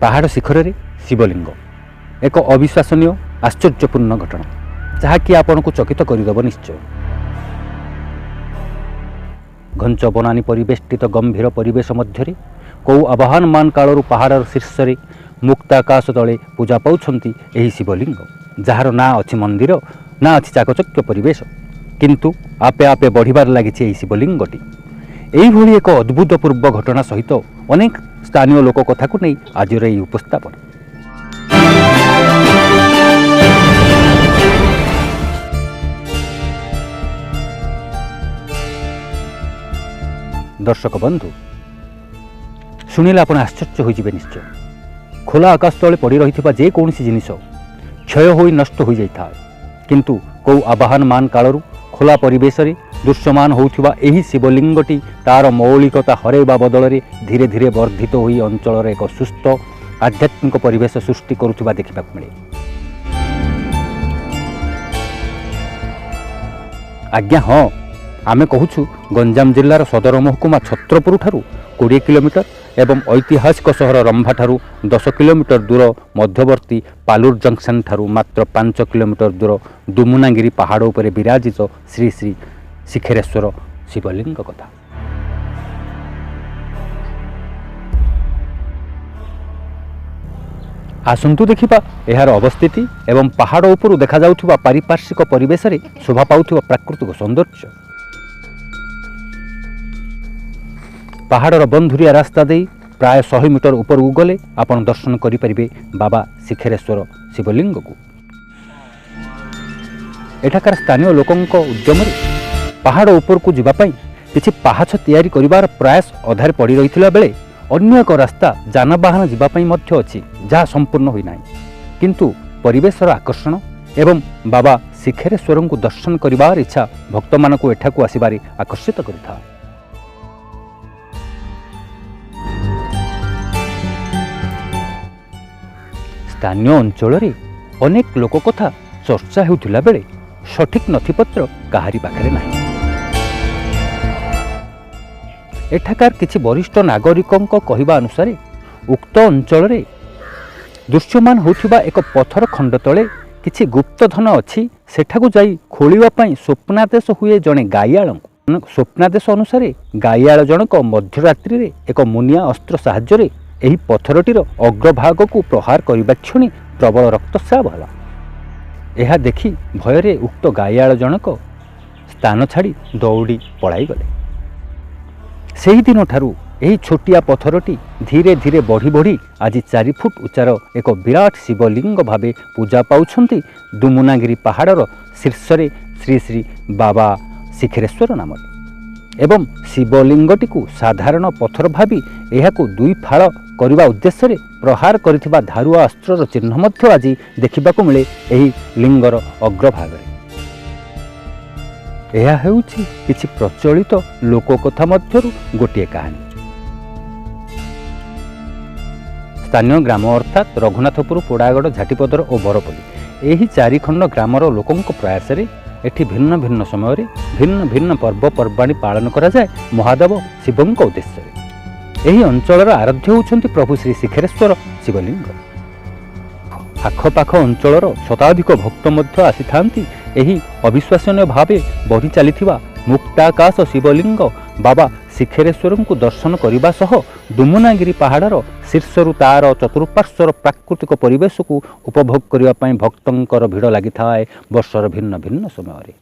ପାହାଡ଼ ଶିଖରରେ ଶିବଲିଙ୍ଗ, ଏକ ଅବିଶ୍ୱାସନୀୟ ଆଶ୍ଚର୍ଯ୍ୟପୂର୍ଣ୍ଣ ଘଟଣା, ଯାହାକି ଆପଣଙ୍କୁ ଚକିତ କରିଦେବ ନିଶ୍ଚୟ। ଘଞ୍ଚ ବନାନୀ ପରିବେଷ୍ଟିତ ଗମ୍ଭୀର ପରିବେଶ ମଧ୍ୟରେ କେଉଁ ଆବାହନମାନ କାଳରୁ ପାହାଡ଼ର ଶୀର୍ଷରେ ମୁକ୍ତାକାଶ ତଳେ ପୂଜା ପାଉଛନ୍ତି ଏହି ଶିବଲିଙ୍ଗ, ଯାହାର ନା ଅଛି ମନ୍ଦିର, ନା ଅଛି ଚାକଚକ୍ୟ ପରିବେଶ, କିନ୍ତୁ ଆପେ ଆପେ ବଢ଼ିବାରେ ଲାଗିଛି ଏହି ଶିବଲିଙ୍ଗଟି। ଏଇଭଳି ଏକ ଅଦ୍ଭୁତପୂର୍ବ ଘଟଣା ସହିତ ଅନେକ ସ୍ଥାନୀୟ ଲୋକ କଥାକୁ ନେଇ ଆଜିର ଏହି ଉପସ୍ଥାପନା। ଦର୍ଶକ ବନ୍ଧୁ, ଶୁଣିଲେ ଆପଣ ଆଶ୍ଚର୍ଯ୍ୟ ହୋଇଯିବେ ନିଶ୍ଚୟ। ଖୋଲା ଆକାଶ ତଳେ ପଡ଼ି ରହିଥିବା ଯେକୌଣସି ଜିନିଷ କ୍ଷୟ ହୋଇ ନଷ୍ଟ ହୋଇଯାଇଥାଏ, କିନ୍ତୁ କେଉଁ ଆବାହନମାନ କାଳରୁ ଖୋଲା ପରିବେଶରେ ଦୃଶ୍ୟମାନ ହେଉଥିବା ଏହି ଶିବଲିଙ୍ଗଟି ତା'ର ମୌଳିକତା ହରାଇବା ବଦଳରେ ଧୀରେ ଧୀରେ ବର୍ଦ୍ଧିତ ହୋଇ ଅଞ୍ଚଳର ଏକ ସୁସ୍ଥ ଆଧ୍ୟାତ୍ମିକ ପରିବେଶ ସୃଷ୍ଟି କରୁଥିବା ଦେଖିବାକୁ ମିଳେ। ଆଜ୍ଞା ହଁ, ଆମେ କହୁଛୁ ଗଞ୍ଜାମ ଜିଲ୍ଲାର ସଦର ମହକୁମା ଛତ୍ରପୁରଠାରୁ 20 କିଲୋମିଟର ଏବଂ ଐତିହାସିକ ସହର ରମ୍ଭାଠାରୁ 10 କିଲୋମିଟର ଦୂର ମଧ୍ୟବର୍ତ୍ତୀ ପାଲୁର ଜଙ୍କସନ୍ ଠାରୁ ମାତ୍ର 5 କିଲୋମିଟର ଦୂର ଦୁମୁନାଗିରି ପାହାଡ଼ ଉପରେ ବିରାଜିତ ଶ୍ରୀ ଶ୍ରୀ ଶିଖରେଶ୍ୱର ଶିବଲିଙ୍ଗ କଥା। ଆସନ୍ତୁ ଦେଖିବା ଏହାର ଅବସ୍ଥିତି ଏବଂ ପାହାଡ଼ ଉପରୁ ଦେଖାଯାଉଥିବା ପାରିପାର୍ଶ୍ୱିକ ପରିବେଶରେ ଶୋଭା ପାଉଥିବା ପ୍ରାକୃତିକ ସୌନ୍ଦର୍ଯ୍ୟ। ପାହାଡ଼ର ବନ୍ଧୁରିଆ ରାସ୍ତା ଦେଇ ପ୍ରାୟ 100 ମିଟର ଉପରକୁ ଗଲେ ଆପଣ ଦର୍ଶନ କରିପାରିବେ ବାବା ଶିଖରେଶ୍ୱର ଶିବଲିଙ୍ଗକୁ। ଏଠାକାର ସ୍ଥାନୀୟ ଲୋକଙ୍କ ଉଦ୍ୟମରେ ପାହାଡ଼ ଉପରକୁ ଯିବା ପାଇଁ କିଛି ପାହାଚ ତିଆରି କରିବାର ପ୍ରୟାସ ଅଧାରେ ପଡ଼ି ରହିଥିଲା ବେଳେ ଅନ୍ୟ ଏକ ରାସ୍ତା ଯାନବାହନ ଯିବା ପାଇଁ ମଧ୍ୟ ଅଛି, ଯାହା ସମ୍ପୂର୍ଣ୍ଣ ହୋଇନାହିଁ। କିନ୍ତୁ ପରିବେଶର ଆକର୍ଷଣ ଏବଂ ବାବା ଶିଖରେଶ୍ୱରଙ୍କୁ ଦର୍ଶନ କରିବାର ଇଚ୍ଛା ଭକ୍ତମାନଙ୍କୁ ଏଠାକୁ ଆସିବାରେ ଆକର୍ଷିତ କରିଥାଏ। ସ୍ଥାନୀୟ ଅଞ୍ଚଳରେ ଅନେକ ଲୋକକଥା ଚର୍ଚ୍ଚା ହେଉଥିଲା ବେଳେ ସଠିକ୍ ନଥିପତ୍ର କାହାରି ପାଖରେ ନାହିଁ। ଏଠାକାର କିଛି ବରିଷ୍ଠ ନାଗରିକଙ୍କ କହିବା ଅନୁସାରେ ଉକ୍ତ ଅଞ୍ଚଳରେ ଦୃଶ୍ୟମାନ ହେଉଥିବା ଏକ ପଥର ଖଣ୍ଡ ତଳେ କିଛି ଗୁପ୍ତଧନ ଅଛି। ସେଠାକୁ ଯାଇ ଖୋଳିବା ପାଇଁ ସ୍ୱପ୍ନାଦେଶ ହୁଏ ଜଣେ ଗାଇଆଳଙ୍କୁ। ସ୍ୱପ୍ନାଦେଶ ଅନୁସାରେ ଗାଇଆଳ ଜଣକ ମଧ୍ୟରାତ୍ରିରେ ଏକ ମୁନିଆ ଅସ୍ତ୍ର ସାହାଯ୍ୟରେ ଏହି ପଥରଟିର ଅଗ୍ରଭାଗକୁ ପ୍ରହାର କରିବା କ୍ଷଣି ପ୍ରବଳ ରକ୍ତସ୍ରାବ ହେଲା। ଏହା ଦେଖି ଭୟରେ ଉକ୍ତ ଗାଇଆଳ ଜଣକ ସ୍ଥାନ ଛାଡ଼ି ଦୌଡ଼ି ପଳାଇଗଲେ। ସେହିଦିନଠାରୁ ଏହି ଛୋଟିଆ ପଥରଟି ଧୀରେ ଧୀରେ ବଢ଼ି ବଢ଼ି ଆଜି 4 ଫୁଟ ଉଚ୍ଚାର ଏକ ବିରାଟ ଶିବଲିଙ୍ଗ ଭାବେ ପୂଜା ପାଉଛନ୍ତି ଦୁମୁନାଗିରି ପାହାଡ଼ର ଶୀର୍ଷରେ ଶ୍ରୀ ଶ୍ରୀ ବାବା ଶିଖରେଶ୍ୱର ନାମରେ। ଏବଂ ଶିବଲିଙ୍ଗଟିକୁ ସାଧାରଣ ପଥର ଭାବି ଏହାକୁ ଦୁଇ ଫାଳ କରିବା ଉଦ୍ଦେଶ୍ୟରେ ପ୍ରହାର କରିଥିବା ଧାରୁଆ ଅସ୍ତ୍ରର ଚିହ୍ନ ମଧ୍ୟ ଆଜି ଦେଖିବାକୁ ମିଳେ ଏହି ଲିଙ୍ଗର ଅଗ୍ରଭାଗରେ। ଏହା ହେଉଛି କିଛି ପ୍ରଚଳିତ ଲୋକକଥା ମଧ୍ୟରୁ ଗୋଟିଏ କାହାଣୀ। ସ୍ଥାନୀୟ ଗ୍ରାମ ଅର୍ଥାତ୍ ରଘୁନାଥପୁର, ପୋଡ଼ାଗଡ଼, ଝାଟିପଦର ଓ ବରପଲ୍ଲୀ ଏହି 4 ଖଣ୍ଡ ଗ୍ରାମର ଲୋକଙ୍କ ପ୍ରୟାସରେ ଏଠି ଭିନ୍ନ ଭିନ୍ନ ସମୟରେ ଭିନ୍ନ ଭିନ୍ନ ପର୍ବପର୍ବାଣୀ ପାଳନ କରାଯାଏ ମହାଦେବ ଶିବଙ୍କ ଉଦ୍ଦେଶ୍ୟରେ। ଏହି ଅଞ୍ଚଳର ଆରାଧ୍ୟ ହେଉଛନ୍ତି ପ୍ରଭୁ ଶ୍ରୀ ଶିଖରେଶ୍ୱର ଶିବଲିଙ୍ଗ। ଆଖପାଖ ଅଞ୍ଚଳର ଶତାଧିକ ଭକ୍ତ ମଧ୍ୟ ଆସିଥାନ୍ତି ଏହି ଅବିଶ୍ୱାସନୀୟ ଭାବେ ବଢ଼ି ଚାଲିଥିବା ମୁକ୍ତାକାଶ ଶିବଲିଙ୍ଗ ବାବା ଶିଖରେଶ୍ୱରଙ୍କୁ ଦର୍ଶନ କରିବା ସହ ଦୁମୁନାଗିରି ପାହାଡ଼ର ଶୀର୍ଷରୁ ତାର ଚତୁଃପାର୍ଶ୍ୱର ପ୍ରାକୃତିକ ପରିବେଶକୁ ଉପଭୋଗ କରିବା ପାଇଁ ଭକ୍ତଙ୍କର ଭିଡ଼ ଲାଗିଥାଏ ବର୍ଷର ଭିନ୍ନ ଭିନ୍ନ ସମୟରେ।